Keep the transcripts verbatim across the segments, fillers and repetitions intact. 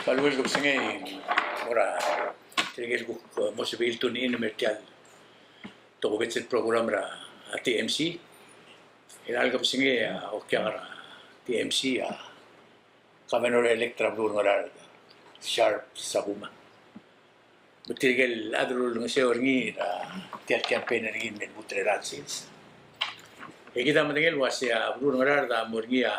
Kmal ungil kebesengei er a tirke el kuk, eh, mo sebechir el tune in el mei er tia el tokubets el program er a T M C. El kebesengei a okiak er a T M C a Governor-elect er a beluu er Ngaraard, Sharp Sakuma. Me tirke el chad el ulengeseu er ngii er tia el campaign er ngii el me lmuut er a election. E kid a medengei el uasei a beluu er Ngaraard a mo er ngii a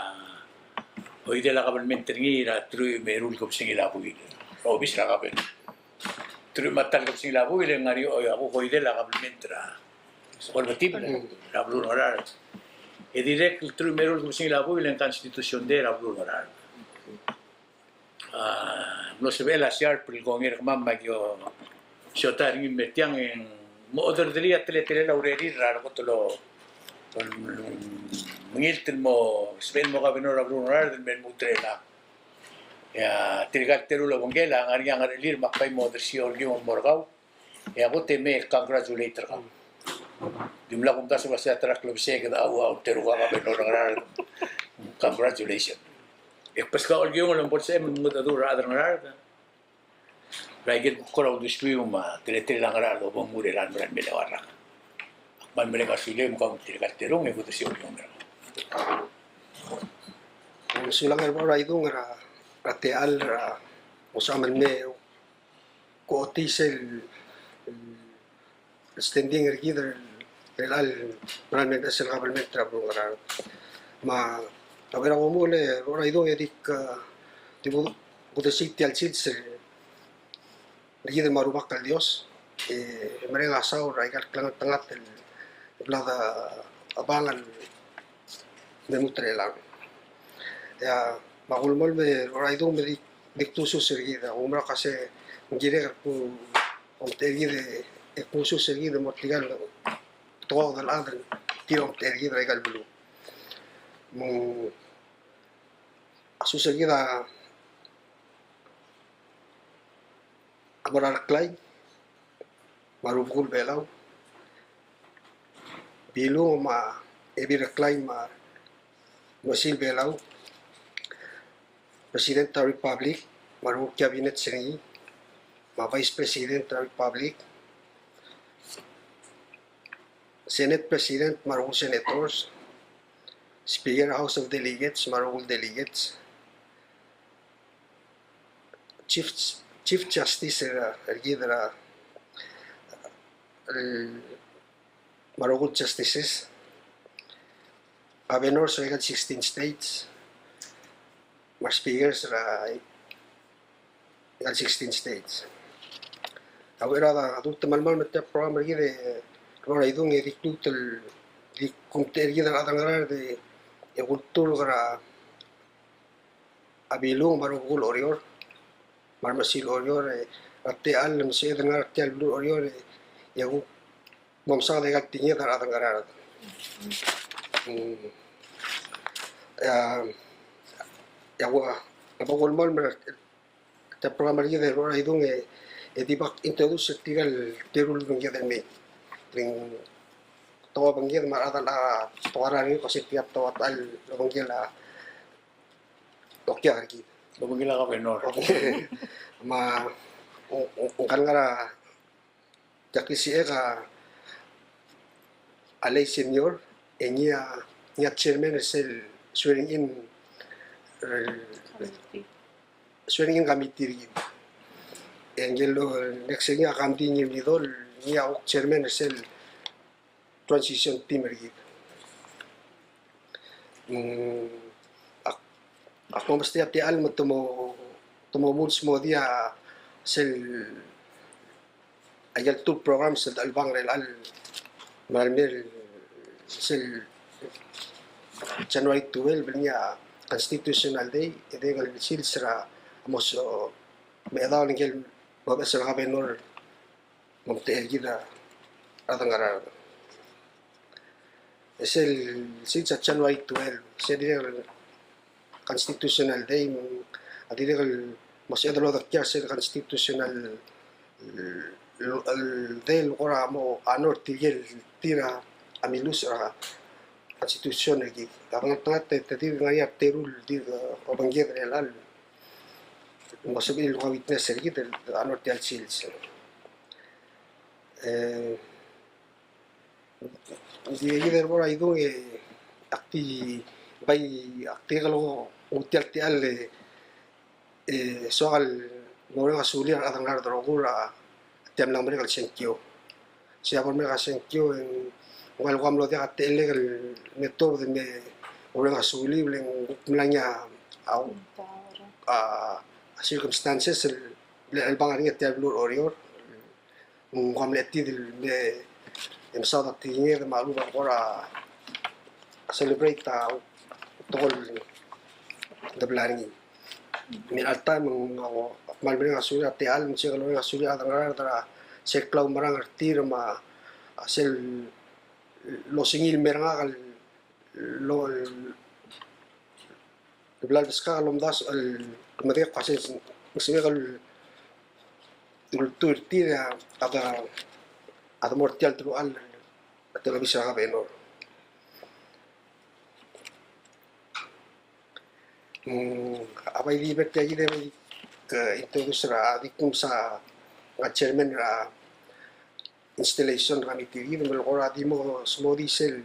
oidel a government er ngii er a teruich me a eru el kebesengil a buil er a obis er a governor. Teruich me a ta el kebesengil a buil e ng ngar er ngii a kuk oidel a government er a Olbetibel er a beluu er Ngaraard. E dirrek el teruich me a eru el kebesengil a buil e ng Constitution Day er a beluu er Ngaraard. A mlo sebechel a Sharp el kongei er kemam me aki siotai er ngii el mei er tiang e ng mo oderderii a teletelel a urerir er a rekot el mengilt el mo sebechel el mo governor er a beluu er Ngaraard el me lmuut er chelechang. E a tirka el teru el obengkel a ngar er ngii a ngerechelir me ak bai mo odersii a Olkiung el mo er kau. E a kot e me congratulate er kau. Dimlak kumdasu el uasei a ta er a klebesei e kede ua, ua, teru a governor er Ngaraard. Congratulations. E kbeskau a Olkiung el me bo lsebechem el mengedecheduch er a rechad er Ngaraard er a ikel kuk kora uldesuiu me a teletelel a ngerachel el obengkel er a mera el mei el eua el rak. Ak kmal mereng a sulem, kau me tirka el terung, e kuk odersii a Olkiung er kau. Sulang er a Boraidung er a, er a techall er a, osam el me kuk ochotii sel, el standing er kid er a, er a mera el mei el beches el government er a beluu er Ngaraard. Me a uchei er a bo kmuchel e Boraidung e di, e di kuk odersii tia el sils er kid me a Rubak el Dios, e mereng a saul er aika el klengeltengat el bla de obang el me lmuut er chelechang. E a, me a kulemolem e Boraidung me di, di kdu sus er kid, a kumerang el uasei ng kirek el kuk omtechei er kid e kdu sus er kid el mo er tirka el tekoi el chad el tir a omtechei er kid er aika el beluu. Me a sus er kid a a mo er a Reklai me a rubekul Belau, Bilung me a Ebil Reklai me a Mesil Belau, President er a Republic me a rubekul Cabinet er ngii, me a Vice President er a Republic, Senate President me a rubekul Senators, Speaker House of Delegates me a rubekul Delegates, Chief, Chief Justice er, er kid er a, el, me a rokui el Justices, Governors er a sixteen states, me a Speakers er a, er a sixteen states. A uchei er a dult el melemolem er tia el program er kid e, Boraidung e di kuk, di kuk omtechei er kid a rechad er a Ngaraard e, e kulturk er a a Bilung me a rubekul Oreor, me a remechesil Oreor, e, a techall el mesebeched el ngar er tia el beluu er Oreor, e, e kuk mo msang e kuk tinged a rechad er a Ngaraard. Mm. E a, e a ua, a bo kulemolem er tia el program er kid e Boraidung e, e di bak introduce er tirka el teru el obengked el mei. Ng tekoi el obengked me a rechad a tekoi er ngii el kmo se tia el tekoi el obengked a Okiu er kid. Obengkel a governor. Me a, ng, ng, ngkal ngar er a, tia el klisichek a Alei Senior, e ngii a, ngii a chairman er sel swearing in, er, swearing in committee er kid. E ngii el next er ngii a Kandi Ngirmidol, ngii a kuk chairman er sel transition team er kid. Mm, ak, ak mo mesterir a techall me te mo, te mo muls mo diak sel, aike el two programs el dechelebangel er chelechang, me a lemei sel January twelve el ngii a Constitutional Day, e dirrek el sils er a mo so, me a daob el ngii el mo beches el governor me omtechei er kid a rechad er a Ngaraard. E sel, sel sils er a January twelve, se dirrek el Constitutional Day, me a dirrek el mo sebeched el odekiak sel Constitutional, el, el, el day el kora mo honor tirke el tir a milus er a Constitution er kid. A dengeltengat e te dirk ngar er ngii a teru el dirk obengked er chelechang. ng sebechir el ua witness er kid el, a, ngar er tia el sils. E, di kid er a bo er a idung e ak di bai ak di kuk nguu tia el techall e, e soak el mo mereng a sulir a rechad er a Ngaraard el rokui er tia el mla merek el sengkio. Sei a bo lemerek a sengkio e ng ua el kuk mlo diak a techellek el me tuobed e me mereng a sulir e ng kuk mla ngii a, a, a circumstances el, el bang er ngii a tia el beluu er Oreor. Ng kuk mle chetid el me, e mesaod a tekinged me a lechub e kora celebrate a tekoi el debla er ngii. Me er a chelecha el taem ng, ng kmal mereng a sulir a techall, me ng sebechek el mereng a sulir a rechad er a Ngaraard er a sel klaumerang er tir me a sel losengir el me er ngak el lo, el bla lebeskak el omdasu el medengei el kmo a sel, ng sebechek el ultuil er tir a, a de, a de mo er tia el teruich el, a telebis er a kabenor. Mm, a bai di ber tia kid e bai, e, introduce er a, a di kuk msa, a chairman er a installation committee er kid, me ng kora di mo smodii sel,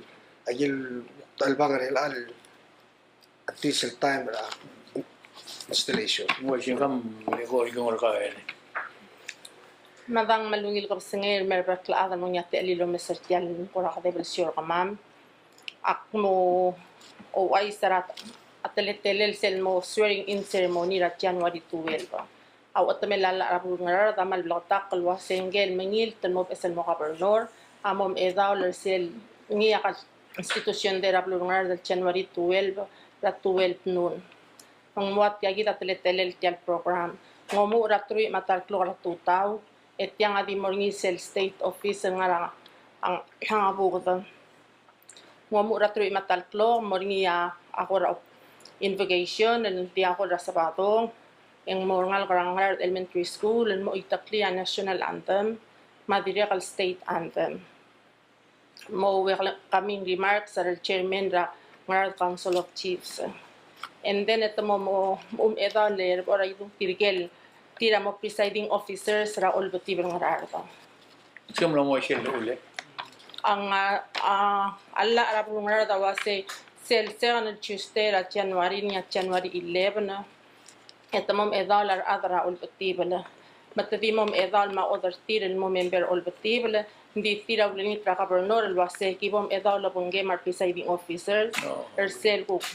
a ikel, el bang er a, a, a tia el taem er a installation. Ng uaisei, kam, le ko, ikang er kau e. Madam, me a ungil kebesengei el mer a bek el chad el mo ngii a techellir el omes er tia el kora kedeb el show er kemam. Ak mo ouchais er a teletelel sel mo swearing in ceremony er a January twelve. A uchetemel a llach er a beluu er a Ngaraard a kmal bleketakl el uasei ngike el mengilt el mo beches el mo kabernor a mo mechedaol er sel ngii a constitution day er a beluu er a Ngaraard el January twelve er a twelve noon. Me ng mo ua tia kid a teletelel tia el program. Ng omuchel er a teruich me a ta el klok er a tutau, e tiang a di mo er ngii sel state office el ngar er a, a, a Ngebuked. Ng omuchel er a teruich me a ta el klok, mo er ngii a, a kora invocation el di a kora Sabadong, e ng mo er a rengalek er a Ngaraard Elementary School el mo oiteklii a national anthem me a dirrek el state anthem. Mo welcoming remarks er a chairman er a Ngaraard Council of Chiefs. And then e te mo, mo, mo omechedaol er a bo er a idung tirke el, tir a mo presiding officers er a Olbetibel er a Ngaraard. Sel mla mo uaisei el uchul e? Ng, a, a, a llach er a beluu er a Ngaraard a uasei sel second Tuesday er a January, ngii a January eleven, e te mo mechedaol a rechad er a Olbetibel. Me te di mo mechedaol me a order er tir el mo member er a Olbetibel, ng di tir a ulengit er a governor el uasei ki bo mechedaol obengkem a re presiding officer, oh, er sel kuk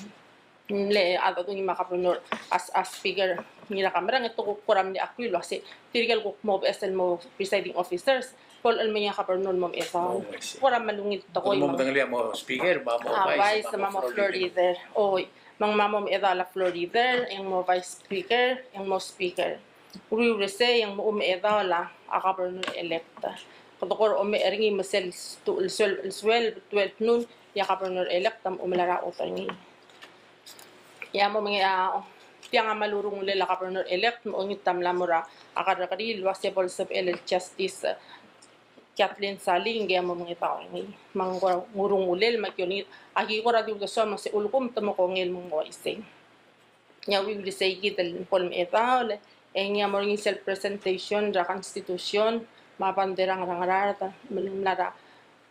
mle a dodengei me a governor as, as speaker er a Kamerang, e te kuk kora mle agree el uasei tirke el kuk mo beches el mo presiding officers, bo el mengiil a governor el mo mechedaol. Oh, I see. Kora me a ungil tekoi. Mo medengelii a mo speaker, me a mo, a, vice, vice, me a mo floor leader. Oi, me ng mo mechedaol a floor leader, e ng mo vice speaker, e ng mo speaker. Uriul er sei e ng mo omechedaol a governor elect. Kede kora omecher er ngii me sel stu-, el suel, el suel, twelve noon, e a governor elect a mo omela er a order er ngii. E a mo mengei a, tiang a kmal urungulel a governor elect, me a ongit a mla mo er a kerrekeriil el uasei bo el sebechel el Justice Kathleen Saling, e a mo mengedaol er ngii. Me ng kora urungulel, me a ki olengit, a ki kora di uldesuam el uasei ulekum te mo kongei el me ng uaisei. E a uriul er sei kid el bo el mechedaol, e ngii a mo er ngii sel presentation er a Constitution me a bandera er a Ngaraard, me ng mla er a,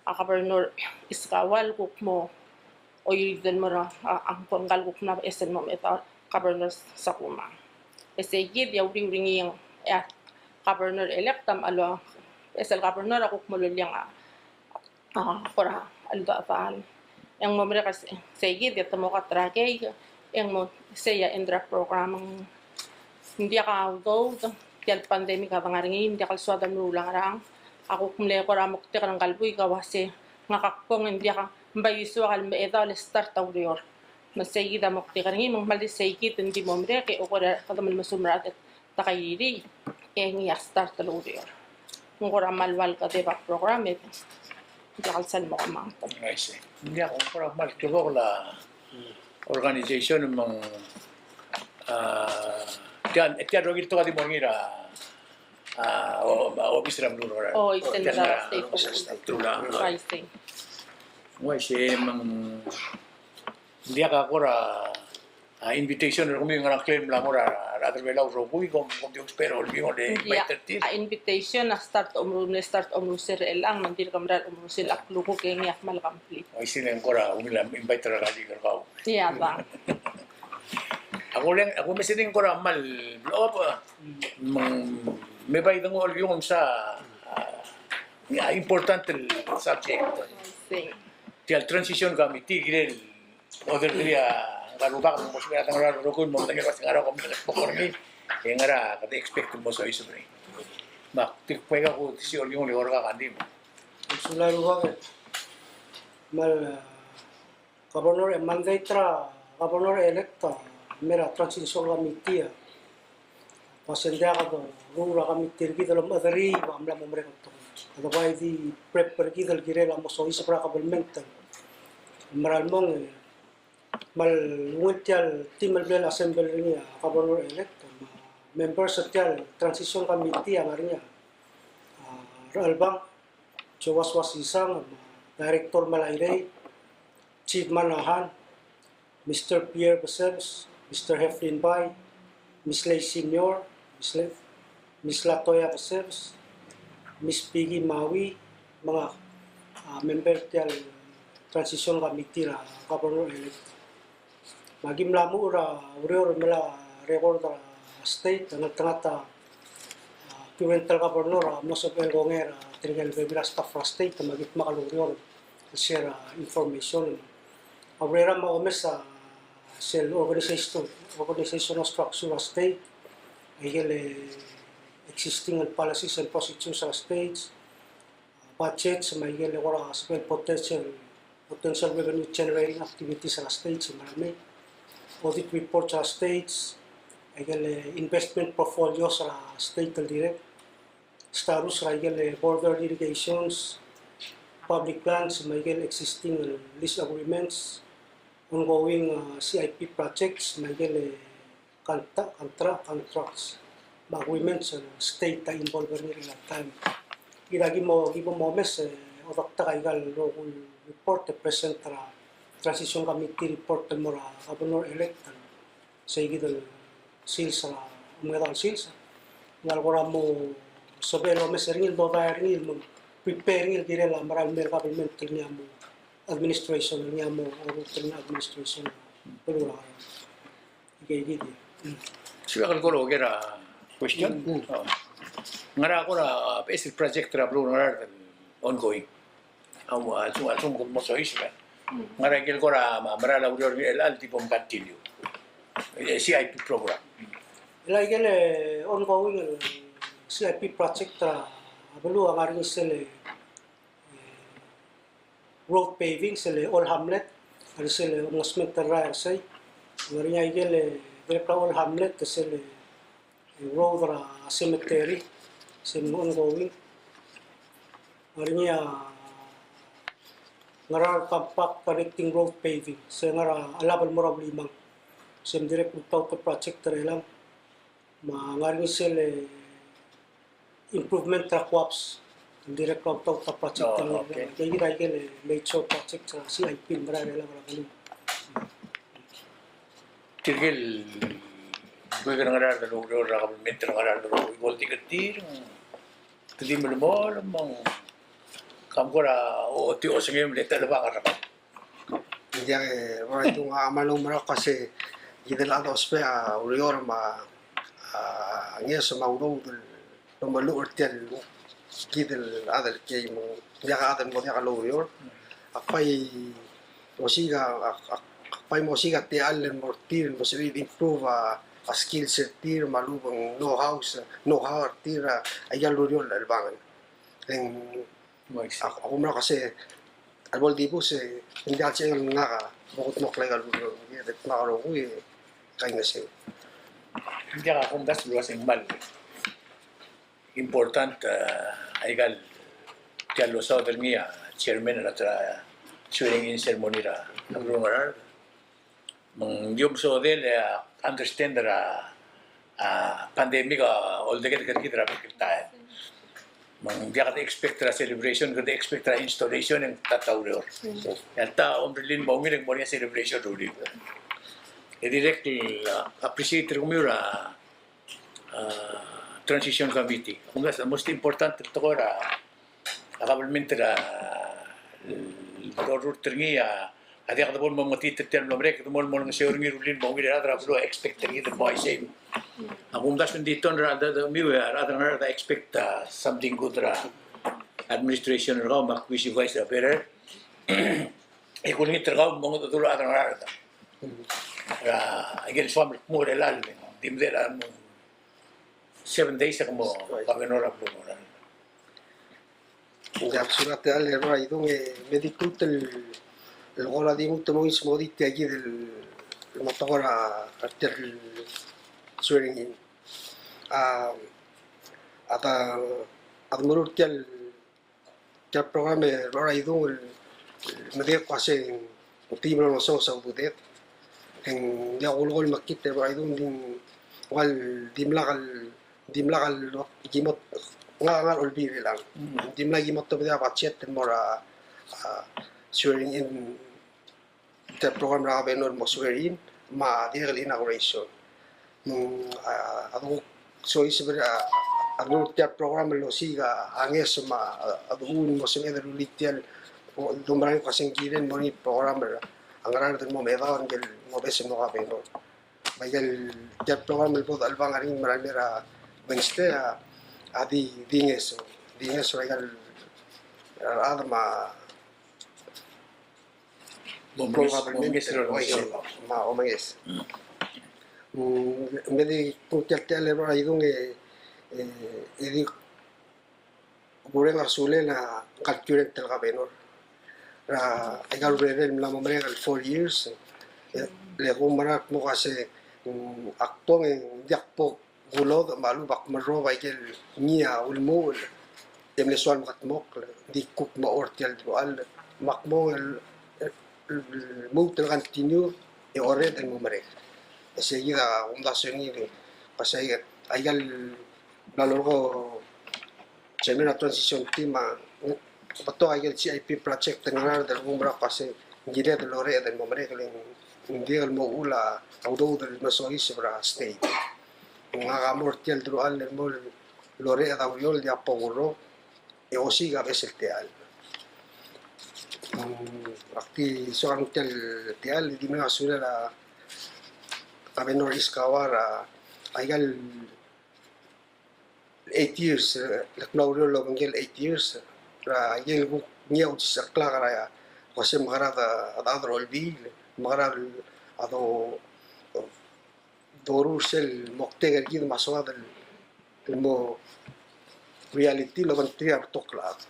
a, Governor Iskawa el kuk mo oiuid el mo er a, a, a, ngkal kuk mla beches el mo mechedaol, Governor Sakuma. E sei kid e a uriul er ngii e a Governor elect a mla, e sel Governor a kuk mo loia a, a, kora cheldechedechal. E ng mo merek er se-, sei kid e te mo kat er a keik, e ng mo sei a end er a program. Ng diak a udoud, tia el pandemic a dengar er ngii, ng diak el soad el meruul a ngerang. A kuk mle kora moktek er ngkal buik a uasei, ngak a kbong e ng diak a, ng bai di soak el mechedaol e start a ureor. Me sei kid a moktek er ngii, me ng kmal di sei kid, ng di mo merek e kora kede mle mesuub er a rechad el ta kairii, e ngii a start el oureor. Ng kora kmal ua el kedeb a program e ng diak el sal mo kemanget. I see. Ng diak, ng kora kmal klebokel a organization me ng, a, tia, tia el rokui el tekoi a di mo er ngii er a, a, o-, obis er a beluu er a Ngaraard. O, tia el state office. I see. Ng uaisei me ng diak a kora, a, invitation er kemiu el ngar er a ngklel el mla mo er a, er a Belau el rokui, kom, kom di ousbech er a Olbiil e ng invite er tir. A invitation a start omerus, start omerus er chelechang, me ng dirk mera el omerus el klukuk e ngii a kmal complete. Uaisei e ng kora ungil a invite er a rechad er kau. Ia, bang. Ak uleng, ak umes e ng kora kmal blow up, me ng, me bai denguu el kiung sa, ah, important el subject. Sei. Tia el transition committee, kirel oderderii a ngka el rubak, me ng mo sebechel a dengar er a rokui, me ng mo medengei el uasei ngera kom mekbok er ngii, e ngera kede expect el mo soiseb er ngii. Me ak dirk bai kuk di sel kiung el eko er kau, Andy. Sulang el rubak, me a Governor, e mandate er a Governor elect a mei er a transition committee a, uase ng diak doruul a committee er kid el omechederii, me a mla mo merek el tekoi. Kede bai di prep er kid el kirel a mo soiseb er a government el mera el mong, e, me a ungil tia el team el bla el assemble er ngii a Governor elect, me a members er tia el transition committee a ngar er ngii a, a, Rechelbang, Joas Wasisang, me a Director Malairei, Chief Manahan, Mister Pierre Besebes, Mister Heflin Bai, Miss Lei Senior, Miss Le-, Miss Latoya Besebes, Miss Piggy Maui, me ngak, a, member tia el transition committee er a Governor elect. Me aki mla muchel er a ureor el mla record er a state, a ngeltengat a, a, current el governor a mlo sebechel el kongei er tirke el bebil er a staff er a state, me aki dmak el oureor el share a information. A ureor a mo omes a sel organization, organizational structure er a state, aike el existing el policies and procedures er a states, budgets, me aike el kora sebechel potential, potential revenue generating activities er a states, me a mei. Audit reports er a states, aike el investment portfolios er a state el dirrek. Status er aike el border litigations, public lands, me aike el existing lease agreements, ongoing, uh, C I P projects, me aike el contra-, contra-, contracts me a agreements el state a involve er ngii er a taem. Kid a ki mo, ki bo momes e odektak aika el rokui el report e present er a transition committee report el mo er a governor elect el sei kid el sils er a, omengedaol sils. Ng kora mo sebechel omes er ngii el dodai er ngii el mo prepare er ngii el kirel a mera el mei el government el ngii a mo administration, el ngii a mo orut el ngii a administration. Beluu er a Sulang el kora oker a question. Mm. Oh. Ngera kora beches el project er a beluu er a Ngaraard el ongoing? A, a lsekum, a lsekum kom mo soiseb. Ngera ikel kora mera el oureor er ngii el di bo mcontinue? E, C I P program. Ngera ikel ongoing el C I P project er a beluu a ngar er ngii sel road paving, sel Old Hamlet, a sel omengosment er a rael er sei. Ngar er ngii a ikel, dirrek er a Old Hamlet, sel road er a cemetery, sel ongoing. Ngar er ngii a Ngaraard Compact Connecting Road Paving, se ngar er a Alab el mo er a Ulimang. Se dirrek el ultaut el project er chelechang. Me ngar er ngii sel improvement er a coaps, dirrek el ultaut a project. Oh, okay. Kid a ikel major project er a C I P el mera el er a beluu. Tirke el, tirke el Ngaraard el oureor er a government er a Ngaraard el oureor, ikoldikl er tir, te di melemolem, me ng, kam kora ochotii osengem el chelebangel er kau. Ng diak, e, bai dung a mlo merek a se kid el chad a ousbech a ureor me a, a, ngeso me a udoud el omeluk er tia el kid el chad el kiei me ng diak a chad el mo diak loureor. Ak bai mosiik a, ak, ak, ak bai mosiik a techall el mo er tir el mo sebechir el improve a, a skills er tir me a lobeng know-how, know-how er tir a, aika el ureor el chelebangel. E ng Ak, ak oumerang el kmo se a lebo el dibus e ng diak el sebechel ngak a bo kudmokl aika el ureor, e de dmak a rokui e kaingeseu. Ng diak a kumdasu el uasei ng kmal important, e, aika el tia el losaod er ngii a chairman er a swearing in ceremony er a beluu er a Ngaraard. Me ng di omesodel e, a, understand er a, a, pandemic a oldekedek er kid er a bek el taem. Me ng diak de expect er a celebration, kede expect er a installation e ng ta ta ureor. E alta a omerellel el mo ungil e ng mo er ngii a celebration er a uriul. E dirrek el, a, appreciate er kemiu er a a, Transition Committee. Kumdasu a most important el tekoi er a, a government er a, el dorurt er ngii a, a diak de bo el mo mengetiit er tia el mlo merek, de mo el mo olengeseu er ngii el rullii el mo ungil a rechad er a beluu a expect er kid el mo uaisei. A kumdasu e ng di tia el rechad, de, de, miu a rechad er a Ngaraard a expect, a, something good er a administration er kau me ak wish you guys a better. E kulengit er kau el mo mengedecheduch er a rechad er a Ngaraard. Er a, aike el soam el kmo er a elechang, di medechel a mo seven days e ke mo governor er a beluu er a Ngaraard. Tia, sulang tia el Rebor Aidung, e, me di kuk el, el kora di nguu te mo smodii tia kid el, el mo tekoi er a, er tia el swearing in. A, a ta, a ta meruul tia el tia el program e Rebor Aidung el, el medengei el kmo uasei ng team el olengesonges a ududed. E ng diak kulekoi el mekngit e Rebor Aidung, ng di ng ua el dimlak el, dimlak el ki mo, ngak, ngak a olbiil er chelechang. Dimlak ki mo tobedii a budget el mo er a, a, swearing in tia el program er a governor el mo swear in, me a dirrek el inauguration. Me ng, a, a dekuk soiseb er a, a, a tia el program el osiik a ngeso me a, a, a dekuk mo sebeched el rullii tia el, o, doumerang el kmo uasei ng kirel el mo er ngii el program er a Ngaraard el mo medaol el mo beches el mo governor. Me aike el tia el program el bo dechelebangel er ngii el merael mei er a Wednesday a, a di, di ngeso, di ngeso er aike el, a, rechad me a Mo menges, mo menges el olengeseu. Me a omenges. Mm. Mm, me di kuk tia el techall er a Rebor Aidung e, e, e di kureng a sulel a ngka el current el governor er a, aika el urerel el mla mo merek el four years, e, le kumerang el kmo uasei, mm, ak bong e ng diak bo kulodech me a lechub e ak merrob aike el ngii a ulemuchel e mle soal mekedmokl, ng di kuk mo er tia el deruchall me ak mo el, el, el lmuut el continue e orreched el mo merek. E sei kid a kumdasu er ngii el kmo uasei aika el bla lolekoi chairman er a transition team a betok aike el C I P project er a Ngaraard el kumerang el kmo uasei ng kired el orreched el mo merek, le ng dirrek el mo uchul a udoud el mesoiseb er a state. Ngak a mo er tia el deruchall el mo orreched a ureor el diak bo kurrob e osiik a beches el techall. Mm, ak di soak el nguu tia el techall e di mereng a sulel a Governor Iskawa er a, aika el eight years, e, le kmo a ureor el obengkel eight years, er a, aike el kuk ngii a ulsisecheklak er a, uasei mekera a, a, a rechad er a Olbiil, mekera a do, doruul sel moktek er kid me a soad el, el mo reality el obengterir a betok el chad.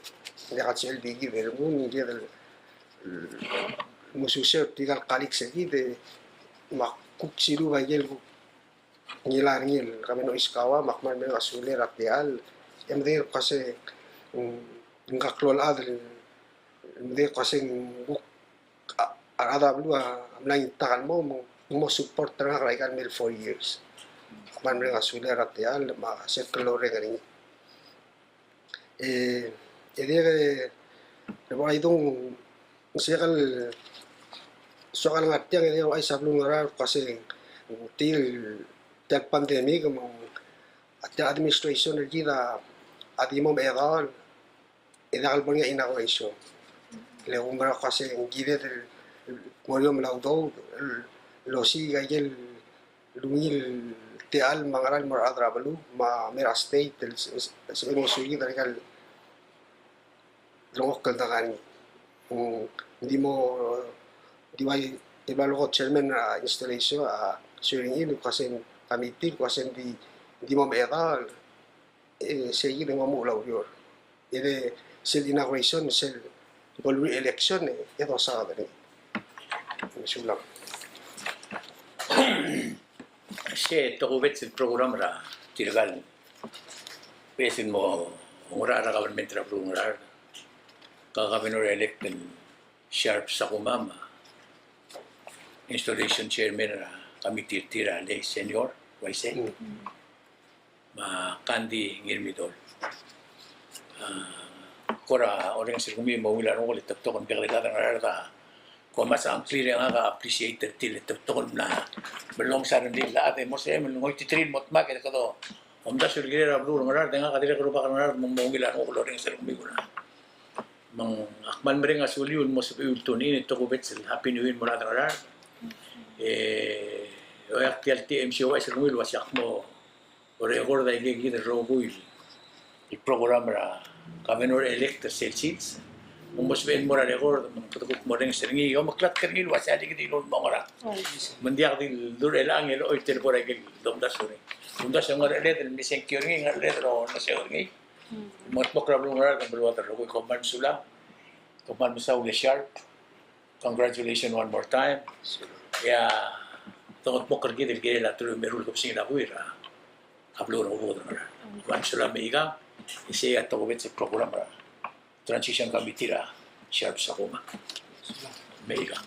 Ng diak a sebechel di kid el mong, ng kired el, el, mo success er tirka el colleagues er kid, e, me a kuk siluub aike el kuk ngilai er ngii el Governor Iskawa, me ak kmal mereng a sulel er a techall, e medengei el kmo uasei, mm, ngka el klou el chad el medengei el kmo uasei ng kuk a, a rechad er a beluu a mla ngiltak el mo, mo, mo support er ngak er aika el mei el four years. Ak kmal mereng a sulel er a techall, me a sel klou el reng er ngii. E, e dirrek, e, Rebor Aidung, ng sel soak el ngar tiang e dirrek el ouchais a beluu er a Ngaraard el kmo uasei tia el, tia el pandemic me a tia el administration er kid a di mo mechedaol e diak el bo er ngii a inauguration. Le kumerang el kmo uasei ng kired el, el mo er eou el udoud el, el osiik aike el el ungil techall me a ngera el mo er a rechad er a beluu me a mei er a state el se-, se-, sebechel ngosuir er aika el renguk el dekani. Mm, ng di mo, di ua el bla leko chairman er a installation, a swearing in, el kmo uasei committee, el kmo uasei di, di mo mechedaol, e sei kid e ng omuchel a ureor. E le sel inauguration, sel bo el re-election, e, e dosaod er ngii. Mesulang. Se tokubets el program er tirka el beches el mo oungerachel er a government er a beluu er a Ngaraard. Ngka el governor elect el Sharp Sakuma me a installation chairman er a committee er tir a Lei Senior, uaisei. Mm. Me a Kandi Ngirmidol. A, kora orrenges er kemiu me a ungil a renguk el te betok el mei er a rechad er a Ngaraard. Kom mesa unclear e ngak a appreciate er tir el te betok el mla melongs a rengrir el chad e mo sebechem el ngoititerir el mo dmak e kede Omdasu el kirel a beluu er a Ngaraard, e ngak a dirrek el rubak er a Ngaraard me ng mo ungil a renguk el orrenges er kemiu er a. Me ng ak kmal mereng a suliu el mo sebechiu el tune in e tokubets el Happy New Year el mo er a rechad er a Ngaraard. E oeak tia el T M C uaisei er kemiu el uase ak mo record a ikakid el rokui el program er a governor elect er sel sils. Me ng mo sebechel el mo er a record me ng kede kuk mo orrenges er ngii. Omeklatk er ngii el uase a ikakid el mo ngerang. Me ng diak di dul er chelechang e lochoit el bo er a ikel domdasu er ngii. Domdasu e ng ngerecheled el mesengkio er ngii, ngerecheled el olengeseu er ngii. Me kldmokl er a beluu er a Ngaraard me a beluad el rokui, kom kmal mesulang. Kom kmal mesaul e sharp. Congratulations one more time. E a dongedmokl er kid el kirel a teruich me a eru el kebesengil a buil er a beluu er a Ngerkebuked er a Ngaraard. Kom kmal mesulang me ikang. E sei a tokubets el program er a transition committee er a Sharp Sakuma. Me ikang.